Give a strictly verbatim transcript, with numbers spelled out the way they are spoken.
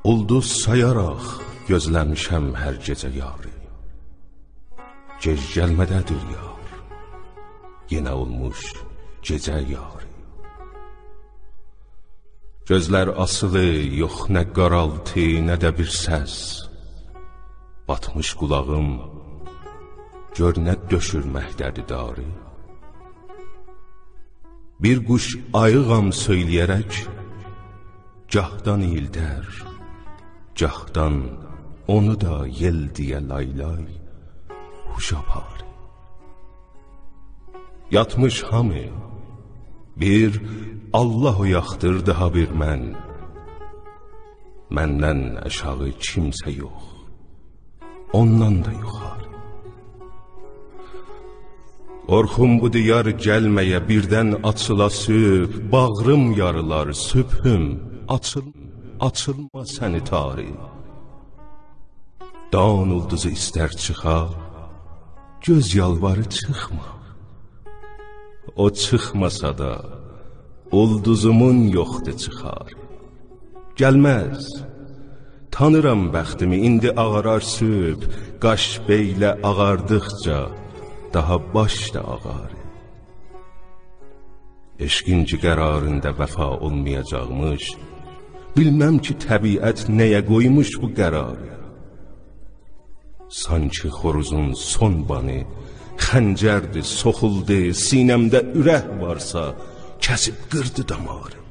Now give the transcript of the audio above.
اولدوز سایاراق گؤزله‌میشم هر گئجه یاری. گئج گلمه‌ده‌دیر یار، یئنه اولموش گئجه یاری. گؤزلر آسیلی، یوخ نه قارالتی، نه ده بیر سس. باتمیش قولاغیم، گؤر نه دؤشورمکده‌دیر داری. بیر قوش آییغام سؤیله‌یه‌رک، گاهدان اییلدر، گاهدان اونو دا یئل دئیه لای‌لای هوش آپاری. یاتمیش هامی، بیر الله اویاقدیر، داها بیر من. مندن آشاغی کیمسه یوخ، اوندان دا یوخاری. قورخوم بودور یار گلمه‌یه، بیردن آچیلا صبح، باغریم یاریلار، صبحوم، آچیل-، آچیلما سنی تاری. دان اولدوزو ایستر چیخا، گؤز یالواری چیخما. او چیخماسا دا، اولدوزومون یوخدور چیخاری. گلمز. تانیرام بختیمی، ایندی آغارار صبح. قاش بئیله آغاردیقجا داها باش دا آغاری. عشقین کی قراریندا وفا اولمایاجاقمیش، بیلمم کی طبیعت نه‌یه قویموش بو قراری. سانکی خوروزون سون بانی خنجردیر، سوخولدو سینه‌مده، اورک وارسا کسیب قیردی داماری.